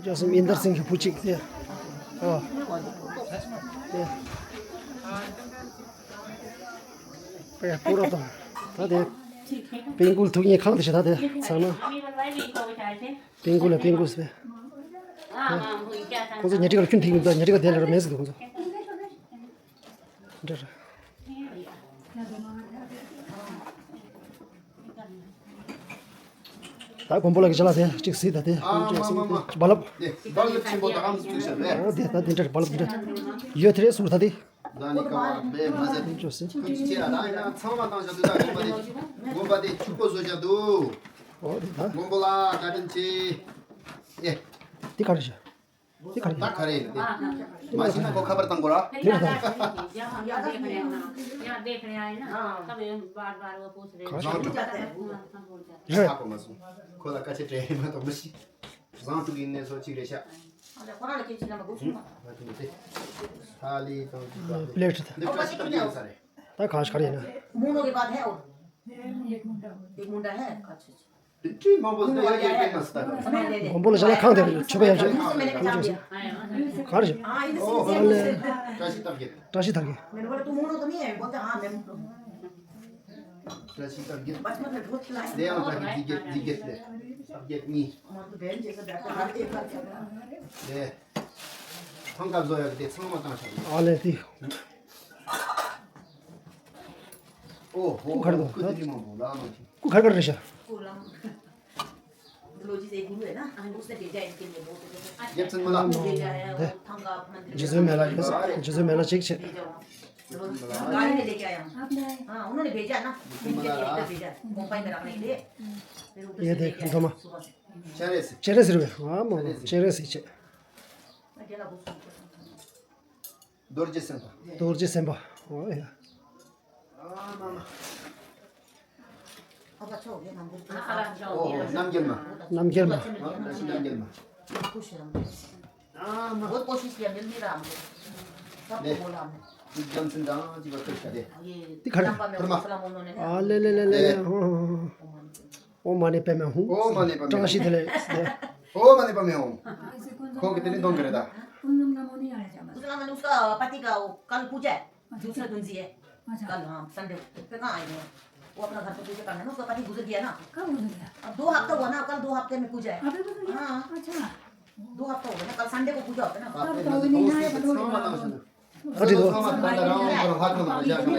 ཅོ་སུ་མིན་དར་སིང་གི་བུ་གཅིག་དེ། ཨོ། དེ། པེ་པུ་ར་དང་། ད་དེ། པིང་ཀུལ་ཐུག་ཉེ་ཁང་དེ་ཞིག་ད་དེ་ཚང་ན། པིང་ཀུལ་ལ་པིང་ཀུལ་སེ། ཁོང་ཚོ་ཉལ་ཁྲི་ཁར་ཁྱོན་ཐིག་མི་འདུག་ཉལ་ཁྲི་ཁར་དེ་ལ་ར་མེད་ཟེར་འདུག་ཁོང་ཚོ། འདྲ་ར། ད་དགོན་པ་ལ་གི་ཅ་ལག་དེ་གཅིག་གཟིགས་ད་དེ། ཨ་མ་མ་མ། རྦ་རླབས། དེ་རྦ་རླབས་ཆེན་པོ་ད་ཨམ་སུ་ཤར་རེད། ཨོ་དེ་ད་དེ་འདྲ་རྦ་རླབས་འདྲ་ཡོད་དེ་རེད་ཟུར་ད་དེ། ད་ནི་ཀ་བ་བེ་མ་ཟད། ཅོ་སི། ཁྱེད་ཅི་ཅི་ཡ་ད་ཡིན་ན་ཚང་མ་བཏང་བཞག་འདུག་ད་དགོན་པ་དེ་དགོན་པ་དེ་ཕྱུག་པོ་བཟོ་བཞག་འདུག་ཨོ་དེ་ད། དགོན་པ་ལ་བཀའ་དྲིན་ཆེ། ཨེ། དེ་ག་རེ་བྱ། དེ་ག་རེ། ད་ག་རེ་ཡིན་ན་དེ། མ་ཤེས་ན་ཁོ་ཁ་པར་བཏང་དགོས་ར། དེ་རེད་ད། ཡང་ཡང་དེ་ག་རེ་ཡིན་ན། ཡང་དེ་ག་རེ་ཡིན་ན། ད་བེ་བར་བར་བ་པོ་སི་རེད། གང་ཞིག་རེད། ཁ་པོ་མ་སོང་། ཁོ་ལ་ཁ་ཆེ་དྲན་མ་གཏོགས་མི་ཤེས། བཟང་དྲུག་གི་གནས་སོ་གཅིག་རེད་ཤག་ཁོ་རང་ལ་སྐད་ཆ་རྣམ་པ་དགོས་སོང་ན། ང་ཐུག་སྟེ། ཐ་ལི་དང་ཅི་པ། པླེ་ཊི་ད། འདི་བཀྲ་ཤིས་རྟགས་བརྒྱད་ཡིན་ས་རེད། ད་གང་ཞིག་ག་རེ་ཡིན་ན། मुंडो के बाद है और एक मुंडा है। अच्छा, अच्छा। དེ་ཁྲིད་མང་པོ་ཟེར་ཡ་ཡ་ཡ་ཡ་ཡ། མགོན་པོ་ལ་ཞྭ་ལ་ཁང་དེ་མཆོད་པ་ཡག་ཤོས། གང་རེད། ཨ་ལས། བཀྲ་ཤིས་རྟགས་བརྒྱད། བཀྲ་ཤིས་རྟགས་བརྒྱད། བཀྲ་ཤིས་རྟགས་བརྒྱད། དེ་ཡང་བཀྲ་ཤིས་རྟགས་བརྒྱད་བརྒྱད་ལས། བརྒྱད་གཉིས། དེ། ཐང་ག་བཟོ་ཡག་དེ་ཚང་མ་བཏང་ཤག་ཨ་ལས་དེ། ཨོ་ཧོ། ཁར་དུ་ཁུ་དེ་མང་པོ་ལ་མ་ཁྱི། ཁུ་ཁར་ཁར་རེད་ཤག་རྒྱབ་ཚན་མ་ལ། རྗེ་བཙུན་མི་ལ་ཡོད་ས། རྗེ་བཙུན་མི་ལ་གཅིག་བྱས། ये देख འགྲོ་མ། སྤྱན་རས་གཟིགས། སྤྱན་རས་གཟིགས་རེད། ཨ་མ་མ། སྤྱན་རས་གཟིགས་བྱས། རྡོ་རྗེ་སེམས་དཔའ། རྡོ་རྗེ་སེམས་དཔའ། ཨོ་ཡ། ཨོ་རྣམ་རྒྱལ་མ། རྣམ་རྒྱལ་མ། རྣམ་རྒྱལ་མ། འདི་ག་རེ། ཨ་ལེ་ལེ་ལེ་ལེ། ཨོ་མ་ཎི་པདྨེ་ཧཱུྃ། ཨོ་མ་ཎི་པདྨེ་ཧཱུྃ། བཀྲ་ཤིས་བདེ་ལེགས། ཨོ་མ་ཎི་པདྨེ་ཧཱུྃ། ཁོང་གིས་དེ་ནས་གཏོང་གི་རེད་ད། उसका मतलब उसका पति का वो कल पूजा है। दूसरा दिन से है। अच्छा। कल, हाँ, संडे को। फिर कहाँ आएंगे? वो अपना घर पे पूजा करना है ना, उसका पति गुजर गया ना। कब गुजर गया? अब दो हफ्ता हुआ ना, कल दो हफ्ते में पूजा है। अभी गुजर गया? हाँ। अच्छा। दो हफ्ता हो गया ना, कल संडे को पूजा होता है ना। तब तो नहीं आया, तो नहीं आया। ཨ་ཁྲིད་དོ། ལྷ་ཁང་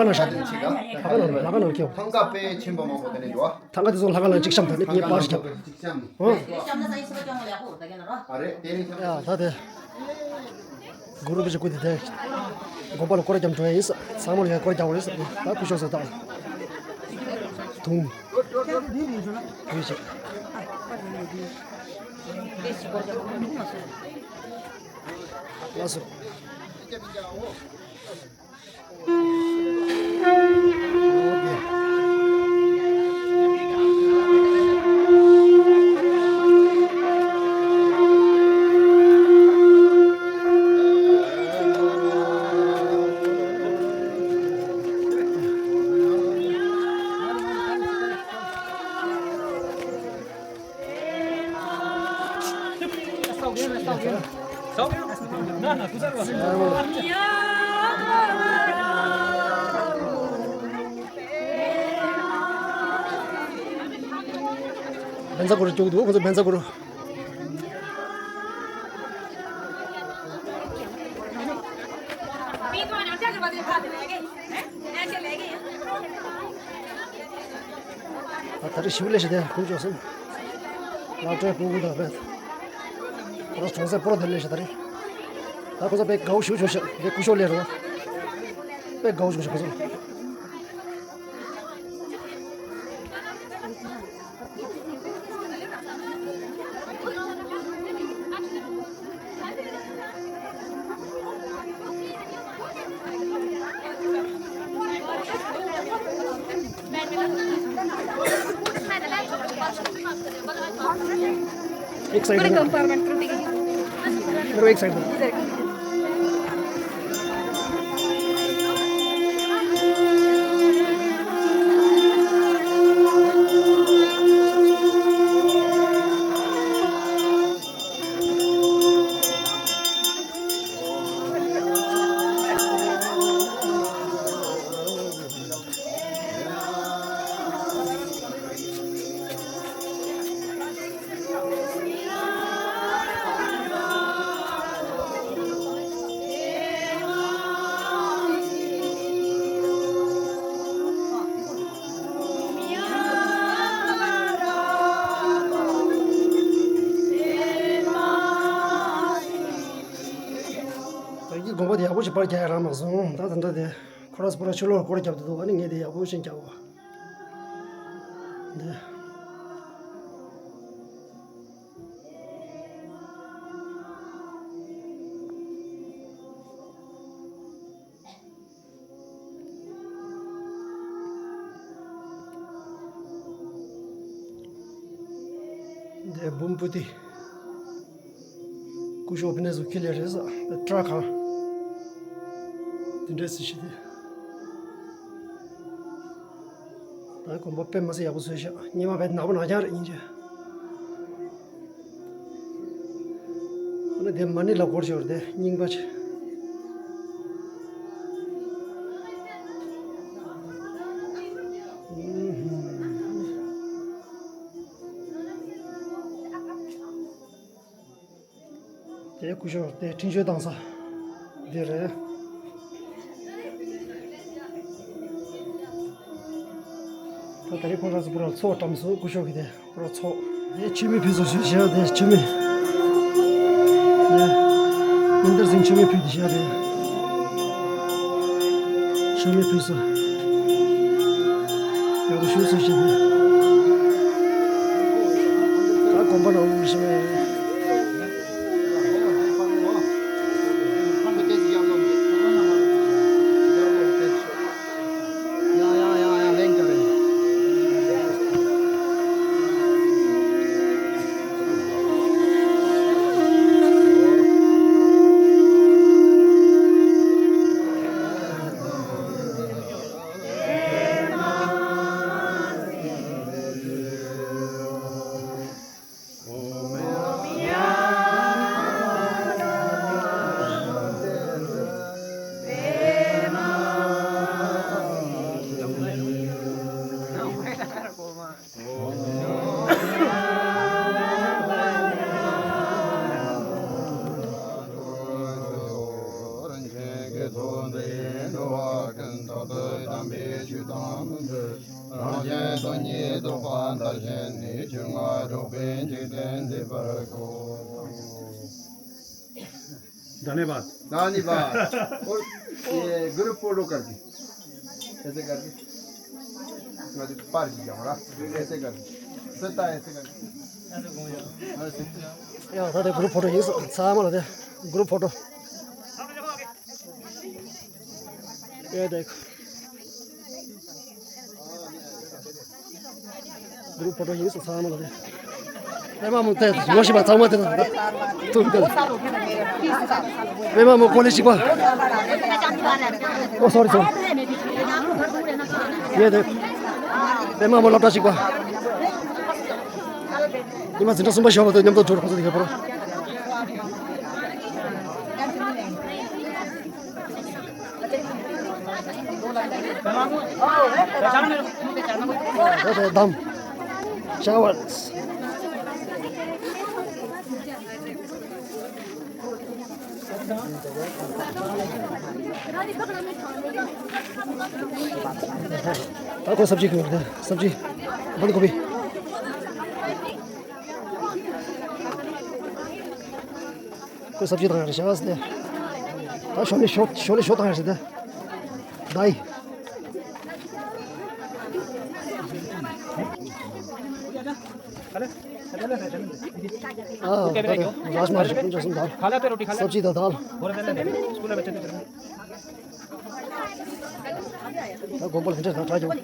ནང་ཤག་དེ། ལྷ་ཁང་ནང་ལྷ་ཁང་ནང་སྐྱེལ། ཐང་ག་དེ་ཚོ་ལྷ་ཁང་ནང་གཅིག་བཤམས་དང་ནི་ངས་པར་ཞིག་བརྒྱབ། ཨོ། ཡ་ད་དེ། གུ་རུ་བི་ཇི་སྐུ་དེ་དེ། དགོན་པ་ལ་སྐོར་རྒྱབ་འགྲོ་ཡ་ཡིན་ས། ཚང་མ་ལ་ཡ་སྐོར་རྒྱབ་འོང་ཡིན་ས། ད་སྐུ་ཞབས་ས་དང་། དུང་། དུང་ཞིག་ལགས་སོ། བཛྲ་གུ་རུ་སྐྱོགས་འདུག་ཁོང་ཚོ་བཛྲ་གུ་རུ། ད་ད་རེས་ཞིབ་ལས་བྱས་ཏེ་ཁུངས་བཅོལ་སོང་། ལག་སྤྲོད་སྤུ་གུ་དང་བས། ཁོ་རང་གྲོང་གསེབ་པོ་ར་དེར་སླེབས་ཤག་ད་རེས། ད་ཁོ་ཚོ་དཔེ་དགའ་བོ་ཞེ་པོ་བྱུང་ཤག་དེ་སྐུ་ཞབས་སླེབས་རེད་བ། དཔེ་དགའ་བོ་བྱུང་ཤག་ཁོ་ཚོ། एक साइड में। कंपार्टमेंट टूट गई। मेरे को एक साइड में। ད་ཡི་དགོན་པ་དེ་ཡག་པོ་ཞིག་པར་རྒྱག་ཡ་རག་མ་སོང་། ད་ད་འདྲ་དེ་ཁོ་ར་སྤོ་ར་ཕྱི་ལོགས་སྐོར་རྒྱབ་ཏུ་འདུག་ཨ་ནི་ངས་དེ་ཡག་པོ་ཞིག་རྒྱག་འོ། འདི། འདི་འབུམ་པོ་ཏི། སྐུ་ཞབས་ཕི་ནས་སུ་ཁྱེར་ལེ་རེད་ས། ཏྲ་ཁང་། དེ་འདྲས་སི་ཤི་དེ། ད་དགོན་པ་དཔེ་མ་སྲིད་ཡག་པོ་བཟོས་ཤག་སྔོན་མ་དཔེ་ནག་པོ་ནག་རྐྱང་རེད་ཡིན་རྒྱུ། ཨ་ནི་དེ་མ་ཎི་ལ་སྐོར་ཤོར་དེ་རྙིང་པ་ཆེ། ཨུ་ཧུམ། དེ་སྐུ་ཞབས་དེ་འཕྲིན་བཅོལ་བཏང་ས་འདི་རེད། ད་ད་རེས་ཁོང་རང་ཚོ་པུ་ར་ཚོགས་བཀྲམ་སོང་སྐུ་ཞབས་ཀྱི་དེ། པུ་ར་ཚོགས། དེ་མཆོད་མེ་ཕུལ་སོང་ཞེས་བྱ་བ་དེ་མཆོད་མེ། དེ་ཉིན་ལྟར་ཟིན་མཆོད་མེ་ཕུལ་དེ་བྱ་བ་དེ། མཆོད་མེ་ཕུལ་སོང་། ཡག་པོ་ཞུ་སོང་ཞེས་དེ། ད་དགོན་པ་ནང་ལོགས་ཞིག་མེད། རང་གཞན་དོན་གཉིས་རྫོགས་པ་མཐར་ཕྱིན་ནས། ཆོས་ལྔ་རྫོགས་པའི་འཇིག་རྟེན་འདི་པར་གོ། धन्यवाद। धन्यवाद। और ये ग्रुप फोटो कर दी। ऐसे कर दी। मैं तो पार की जाऊंगा। ऐसे कर दी। सत्ता ऐसे कर दी। ऐसे। ཡ་ད་དེ་གུ་རུབ་ཕོ་ཊོ་ཡིན་སོང་། ཚང་མ་ལ་དེ་གུ་རུབ་ཕོ་ཊོ། ཡ་དེ། གུ་རུབ་ཕོ་ཊོ་ཡིན་སོང་ཚང་མ་ལ་དེ། པད་མ་མོ་དེ་ངོ་ཤེས་པ་ཚང་མ་དེ་དང་ཐུག་དེ། པད་མ་མོ་ཀོ་ལེ་ཇི་གཅིག་པ། ཨོ་སོ་རི་སོ་རི། ཡ་དེ། པད་མ་མོ་སློབ་གྲྭ་གཅིག་པ། ཉི་མ་འཛིན་གྲྭ་གསུམ་པ་ཞོགས་པ་དང་མཉམ་དུ་འགྲོ་རོགས་ཟེར་གྱི་ཡོད་པ་རེད། ད་ལྟ་བསྡམས། ཤ་ཝར། ད་ཁོ་སབ་ཇི་ཁོ་སབ་ཇི། ཁོས་སབ་ཇི་བཏང་ཡ་རེད་ཤག་ཟེར་ཏེ། ད་ཞོར་ནས་ཞོ་ཞོར་ནས་ཞོ་བཏང་ཡ་རེད་ཟེར་ཏེ། ད་ཡིན། ཨ་ད་རེད། རཱཇ་མ་རེད། ཁོང་ཅག་གསུམ་དང་། སབ་ཇི་དང་དང་། ད་དགོན་པ་ལ་དེ་འདྲ་དང་གྲྭ་རྒྱུགས།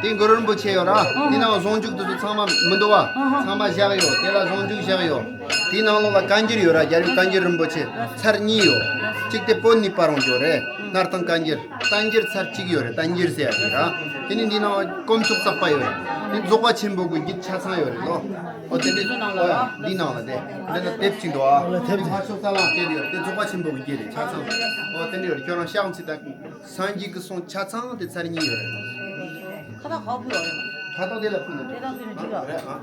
དེ་གུ་རུ་རིན་པོ་ཆེ་ཡོད་ར། དེ་ནང་ཟུང་འཇུག་དེ་ཚོ་ཚང་མ་མི་འདུག་བ། ཚང་མ་བཞག་ཡོད། དེ་ལ་ཟུང་འཇུག་བཞག་ཡོད། དེའི་ནང་ལོགས་ལ་བཀའ་འགྱུར་ཡོད་ར། རྒྱལ་བའི་བཀའ་འགྱུར་རིན་པོ་ཆེ་ཚར་གཉིས་ཡོད། གཅིག་དེ་པོ་ནི་པ་རང་ཡོད་རེད། སྣར་ཐང་བཀའ་འགྱུར། བསྟན་འགྱུར་ཚར་གཅིག་ཡོད་རེད། བསྟན་འགྱུར་ཟེར་ཡ་དེ་ར། དེ་ནི་འདི་ནང་དཀོན་མཆོག་བརྩེགས་པ་ཡོད་རེད། དེ་རྫོགས་པ་ཆེན་པོ་གི་རྒྱུད་ཆ་ཚང་ཡོད་རེད་ལོ། ཨོ་དེ་འདྲའི་ཨོ་ཡ་འདི་ནང་ལ་དེ་འདི་ལ་དེབ་ཅིག་འདུག་ཨ། ཨོ་དེབ་ཅིག་ལྷ་ཆོས་ས་ལ་དེབ་ཡོད་རེད། དེ་རྫོགས་པ་ཆེན་པོ་གི་རྒྱུད་རེད། ཆ་ཚང་། ཨོ་དེ་འདྲ་ཡོད་རེད། ཁྱོད་རང་ཤག་ཚིག་དང་སངས་རྒྱས་ཀྱི་གསུང་ཆ་ཚང་དེ་ཚར་གཉིས་ཡོད་རེད། ཁ་ཐག་ག་བུ་ཡོད་རེད། ཁ་ཐག་དེ་ལ་ཕུལ་ནས་དེ་དང་ཕུལ་ནས་གཅིག་ལ། རེད་ཨ།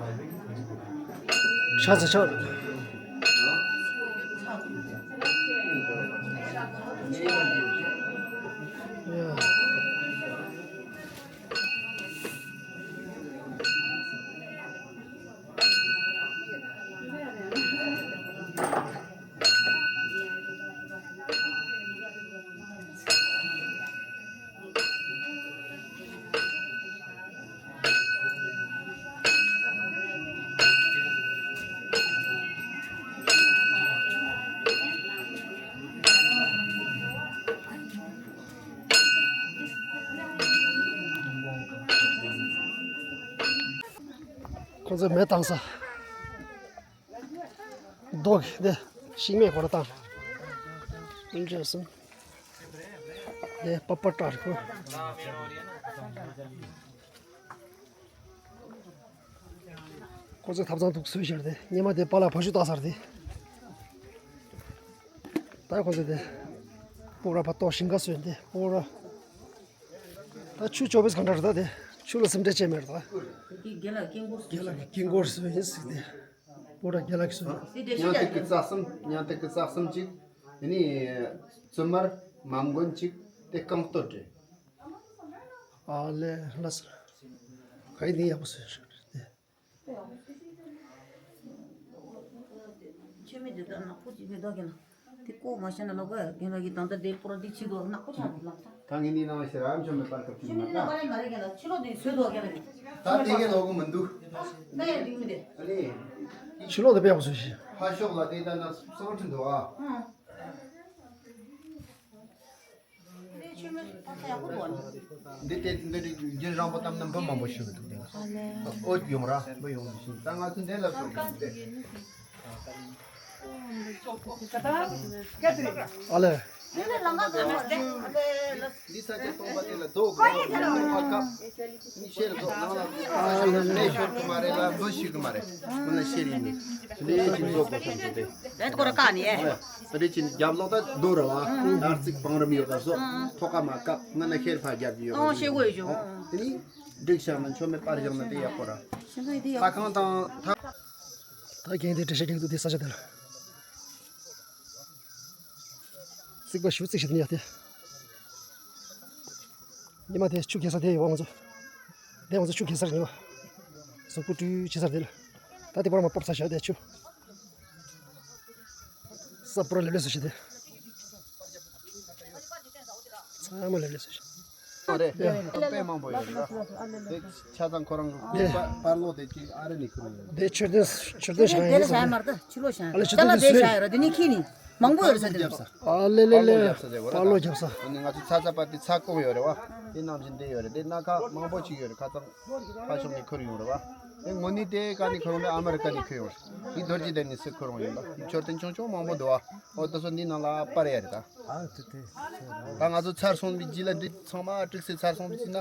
ཤག་ཚིག་ཆག་ཁོང་ཚོས་མེ་བཏང་ས། རྡོ་གི་འདི་ཤིང་མེ་ཁོ་ར་བཏང་། ཨིན་ཇི་སོང་། འདི་པ་པ་ཏྲ་རེད་ཁོ། ཁོ་ཚོས་ཐབ་ཚང་འདུག་བཟོས་བཞག་སྟེ། སྔོན་མ་དེ་པཱ་ལགས་ཕ་ཤུལ་བཏགས་ས་རེད་དེ། ད་ཁོ་ཚོས་དེ་སྤོག་ར་ཕར་གཏོར། ཞིང་ཁ་བཟོས་ཏེ་སྤོག་ར། ད་ཆུ་ཅོ་བེས་གང་འདྲ་རེད། ད་དེ་ཆུ་ལ་སེམས་ཁྲལ་བྱས་མེད་རེད་ད། དེ་རྒན་ལགས་དཀྱིལ་འཁོར་བཟོས། རྒན་ལགས་ཀྱི་དཀྱིལ་འཁོར་བཟོས་ཡིན་ཟེར་ཏེ། སྤོག་ར་རྒན་ལགས་ཀྱིས་བཟོས་ཡིན། དེ་འདྲ་ཤི་ཉང་ཏིག་གི་རྩ་གསུམ། ཉང་ཏིག་གི་རྩ་གསུམ་གཅིག་དེ་ནས་བཙུན་མར་མ་མགོན་གཅིག་དེ་རྐང་སྟོད་རེད། ཨ་ལས། ལགས་སོ། ག་ཡི་ནི་ཡག་པོ་བཟོས་ཤག་དེ། ཆོས་མེད་དེ་ལྟར་ནག་པོ་ཅིག་མི་འདུག་གི་ན། དེ་ལྐོག་མ་བཤད་ན་ལོག་ག་རྒན་ལགས་ཀྱིས་ད་ལྟ་དེ་པོ་ར་དེ་བྱེད་དུ་ནག་པོ་ཆགས་འདུག་ལགས། ད་ངས་འདི་ནང་ཞེ་ར་ཆོ་མེད་པར་སྐབས་ཆོས་ཀྱི་མ་མེད་ན་ད། མ་རེད་མ་རེད་རྒན་ལགས། ཕྱི་ལོགས་དེ་བཟོས་འདུག་རྒན་ལགས་ཀྱིས། ད་དེ་གས་ལོག་གི་མི་འདུག་ད་ཡང་འགྲིག་མི་འདུག་ཨ་ནི། ཕྱི་ལོགས་དེ་དཔེ་ཡག་པོ་བཟོས་ཤག་ཕ་ཤོག་ལ་དེ་ད་ན་སང་ཁྲི་འདུག་ཨ། ཨང་། འདི་དེ་འདི་རིགས་རྒྱུན་རིང་པོ་བཏབ་ན་འབུ་མང་པོ་ཤི་གི་འདུག་ཨ་ལས། ཨོ་ཡོང་ར་འབུ་ཡོང་ཞིང་། ད་ང་ཚོ་འདི་ལ་སོང་གི་འདུག་ཨ་ལས། འདི་ས་ཆ་སྟོང་པ་དེ་ལ་རྡོ་དགོས། རྡོ་ཁ་བཀབ། མི་ཤེར་རྡོ་ནང་ལ་ཨ་ལས། ལས་ཤོར་གི་མ་རེད་ལ་འབུ་ཤི་གི་མ་རེད། ཁོ་ན་ཤེར་ཡིན་ནི། འདི་ཅིག་བཟོ་དགོས་བསམ་གི་འདུག་རེད་ཁོ་ར་ཀ་ནི་ཨེ། ད་རེས་ཀྱི་རྒྱབ་ལོགས་ད་རྡོ་ར་བ། དར་ཙིག་བང་རིམ་ཡོད་པ་བཟོ། ཐོག་ཁ་མ་བཀབ། སྔོན་ན་ཤེར་ཕ་རྒྱབ་ཀྱི་ཡོད་པ་ཨང་། ཤེས་དགོས་ཡོད་ཅུང་། དེ་ནི་འགྲིག་བཞག་ན་མཆོད་མེ་སྤར་བཞག་ན་དེ་ཡག་པོ་ར། ཤེས་དགོས་ཡོད་དེ་ཡག་ད་པོ། གང་དང་ད། ད་རྒན་དེ་འགྲེལ་བཤད་རྒྱག་འདུག་དེ་ས་ཆ་དེ་ལ། རྩིག་པ་ཞུ་རྩིག་ཞིག་དེ་ནི་ཡག་སྟེ། ཉི་མ་དེ་ཆུ་རྒྱག་ས་དེ་ཡོད་ང་ཚོ། དེ་ང་ཚོ་ཆུ་རྒྱག་ས་རེད་ཉི་མ། གཟུགས་པོ་བཀྲུས་བྱེད་ས་རེད་དེ་ལ། ད་དེ་པོ་ར་མ་སྤོབས་ས་བཞག་དེ་ཆུ། ས་པོ་ར་ལེབ་ལེབ་བཟོས་ཤག་དེ། ཚང་མ་ལེབ་ལེབ་བཟོས་ཤག་རེད། དཔེ་མང་པོ་ཡོད་རེད། དེ་ཆ་ཚང་ཁོ་རང་གི་དེ་པར་ལོག་དེ་ཅིག་ཨ་རི་ནས་ཁུར་ཡོད་རེད། དེ་མཆོད་རྟེན་མཆོད་རྟེན་བཞག་ཡིན་ས་རེད། མར་ད་ཕྱི་ལོགས་བཞག་ཨ་ལས་ཕྱི་ལོགས་དེ་བཟོས་ཤག་ཡོད་རེད། དེ་ནི་ཁྱི་ནི་མང་པོ་ཡོད་རེད་ས་དེ་ལ། ཨ་ལེ་ལེ་ལེ། པར་ལོག་རྒྱབ་ས། ཨ་ནི་ང་ཚོ་ཚ་ཚ་པ་དེ་ཚ་ཀོག་ཡོད་རེད་བ། དེ་ནང་བཞིན་དེ་ཡོད་རེད། དེ་སྣ་ཁ་མང་པོ་ཅིག་ཡོད་རེད། ཁ་ཚང་ཕ་ཤོག་ནས་ཁུར་ཡོང་རེད་བ། དེ་དངོས་གནས་དེ་ག་ནས་ཁུར་ཡོང་རེད། ཨ་མི་རི་ཀ་ནས་ཁུར་ཡོང་རེད། དེ་རྡོ་རྗེ་གདན་ནས་སུ་ཁུར་ཡོང་ཡོད་ལ། དེ་མཆོད་རྟེན་ཆུང་ཆུང་མང་པོ་འདུག་བ། ཨོ་དེ་ཚོ་འདི་ནང་ལ་པར་ཡ་རེད་ད། ཨ་དེ་དེ། ད་ང་ཚོ་ཚར་སོང་བའི་རྗེས་ལ་འདི་ཚང་མ་ཀྲིག་སེ་ཚར་སོང་བའི་རྗེས་ན།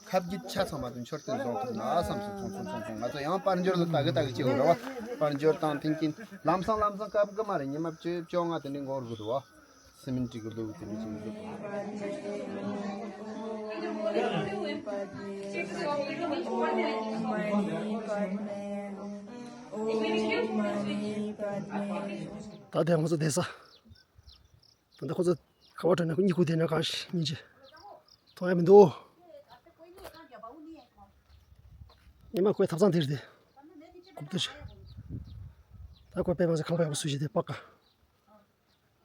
ཁ་བརྒྱུད་ཆ་ཚང་མ་དེ་མཆོད་རྟེན་བཟོ་ཐུབ་ན་བསམ་སོང་། ཚོང་ཚོང་ཚོང་ཚོང་། ང་ཚོ་ཡང་དཔལ་འབྱོར་ལ་ལྟ་གི་ལྟ་གི་བྱེད་དགོས་རེད་བ། དཔལ་འབྱོར་དང་མཐུན་རྐྱེན་ལམ་སང་ལམ་སང་སྐབས་དགུ་མ་རེད། ཉི་མ་བཅུ་བཅོ་ལྔ་དེ་འདྲ་འགོར་དགོས་འདུག་བ། སི་མིན་ཊི་གི་ལུགས་དེ་འདྲ་བྱེད་གི་འདུག་ད་དེ་ང་ཚོ་བསྡད་ས། ད་ལྟ་ཁོ་ཚོ་ག་བ་འགྲོ་ན་ཁོ་གཉིད་ཁུག་བསྡད་ན་གང་ཞིག་སྙིང་རྗེ། མཐོང་ཡ་མི་འདུག་ཉི་མ་ཁོའི་ཐབ་ཚང་དེར་དེ་རྐུབ་སྟོད་ཆེ། ད་ཁོས་དཔེ་མ་ཚད་ཁང་པ་ཡག་པོ་བཟོས་ཤིག་དེ་པག་ཀ་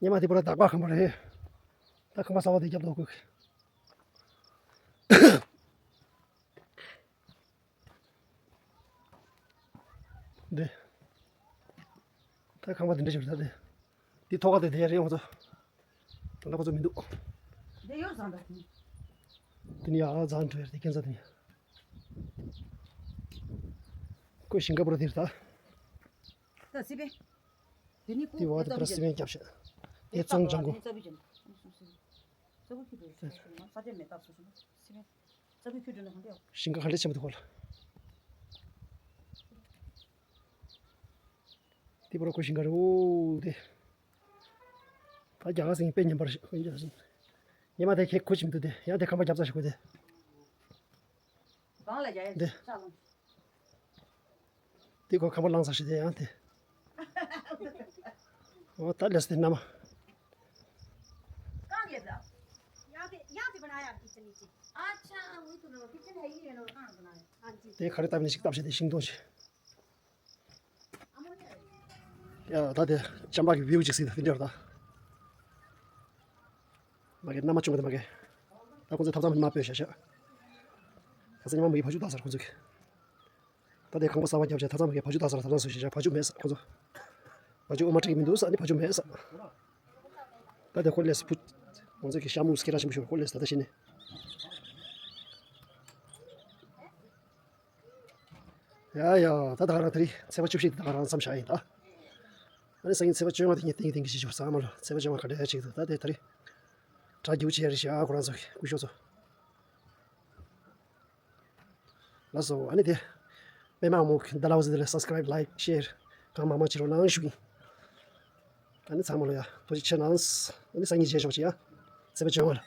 ཉི་མ་དེ་པོ་ལ་དག་པ་ཁང་པ་རེད། ད་ཁང་པ་གསར་པ་དེ་རྒྱབ་ཏུ་བཀོད་གི། འདི། ད་ཁང་པ་འདི་འདྲ་ཞིག་རེད་ད་དེ། འདི་ཐོག་ཁ་དེ་དེ་རེད་ང་ཚོ། ད་ལྟ་ཁོ་ཚོ་མི་འདུག་འདི་ཡོད་ཟང་འདྲ་དེ། དེ་ནི་ཡག་ཟང་འགྲོ་ཡ་རེད་དེ་ཁྱེད་ཚོ་དེ་ནི། ཁོའི་ཞིང་ཁ་པོ་ར་དེ་རེད་ད། ད་སི་པན། དེ་ནི་ཁོ་དེ་བ་དེ་པོ་ར་སི་པན་རྒྱབ་ཤག་དེ་ཙོང་ལྗང་གུ། རྩ་བུ་ཁྱི་དེ་ས་ཆ་མེད་སྟབས་སུ་སོང་སི་པན། རྩ་བུ་ཁྱི་འགྲོ་ན་གང་དེ་ཡོད། ཞིང་ཁ་ཧ་ལས་ཆེན་པོ་འདུག་གོ་ལ། དེ་པོ་ར་ཁོ་ཞིང་ཁ་རེད། འོ་དེ། ད་རྒྱ་གར་སེང་དཔེ་ཉམས་པར་ཤི་ཁོ་ཡིན་ཀྱང་སེང་། ཉི་མ་དེ་ཁྱེད་ཁུ་ཆེ་མི་འདུག་དེ་ཡང་དེ་ཁང་པ་རྒྱབ་ས་ཞིག་ཁོ་དེ། གང་ལ་རྒྱ་ཡ་འདི། ཆ་ལོང་། དེ་ཁོ་ཁང་པ་བླངས་ས་ཞིག་དེ་ཡང་དེ། འོ་ད་ལས་དེ་མནའ་མ། कहाँ गया था? यहाँ पे, यहाँ पे बनाया आप किचन नीचे। अच्छा, वही तो ना, किचन है ही नहीं, ना कहाँ बनाया? हाँ जी। དེ་ཁ་རི་བཏབ་ནས་ཞིག་བཏབ་བྱས་དེ་ཤིང་སྡོང་ཞིག་ཡ་ད་དེ་ཅམ་པ་གི་བིའུ་ཅིག་གཟིགས་དང་དེ་འདྲ་ད། མ་གི་མནའ་མ་ཆུང་མ་དེ་མ་གི། ད་ཁོ་ཚོས་ཐབ་ཚང་མ་སྤོས་བཞག་ཤག་ཁ་སང་ཉི་མ་མ་གི་བ་ཕྱུགས་བཏགས་ས་རེད་ཁོ་ཚོ་གི། ད་དེ་ཁང་པ་གསར་པ་བརྒྱབ་བྱས་ཐབ་ཚང་མ་གི་བ་ཕྱུགས་བཏགས་ས་རེད། ཐབ་ཚང་བཟོས་བཞག་བ་ཕྱུགས་མེད་ས་ཁོ་ཚོ། བ་ཕྱུགས་འོ་མ་སྤྲད་ཀྱི་མི་འདུག་ས་ནི་བ་ཕྱུགས་མེད་ས། ད་དེ་ཁོ་ལས་སུ་བུ། ང་ཚོ་གི་ཤ་མུག་སྐད་གྲགས་ཆེན་པོ་ཞིག་ཁོ་ལས་ད་ལྟ་བྱས་ནས། ཡ་ཡ་ད་ད་ག་རང་དེ་རིང་ཚེས་པ་བཅུ་བཞི་དེ་ད་ག་རང་མཚམས་བཞག་ཡིན་ད། ཨ་ནི་སང་ཉིན་ཚེས་པ་བཅོ་ལྔ་དེ་ཉིན་ཏིང་གི་ཏིང་གི་ཞིག་བྱུང་ཚང་མ་ལ་ཚེས་པ་བཅོ་ལྔ་ག་འདྲ་ཡ་ཅིག་འདུག་ད་དེ་དེ་རིང་གྲ་རྒྱུག་བྱས་རེ་ཞིག་ཨ་ཁོ་རང་ཚོ་གི་སྐུ་ཞབས་ཚོ། ལགས་སོ་ཨ་ནི་དེ། པད་མ་འོག་མོ་འདི་ལ་འོ་ཟི་དེ་ལ་སབ་སི་ཀ་རབ་ལའིཀ་ཤེར་གང་མང་མང་བྱེད་རོགས་གནང་ཞུ་གི། ཨ་ནི་ཚང་མ་ལ་ཡ་ཐུགས་རྗེ་ཆེ་གནང་། ཨ་ནི་སང་ཉིན་མཇལ་ཆོག་ཅིག་ཡ། ཚེས་པ་བཅོ་ལྔ་ལ།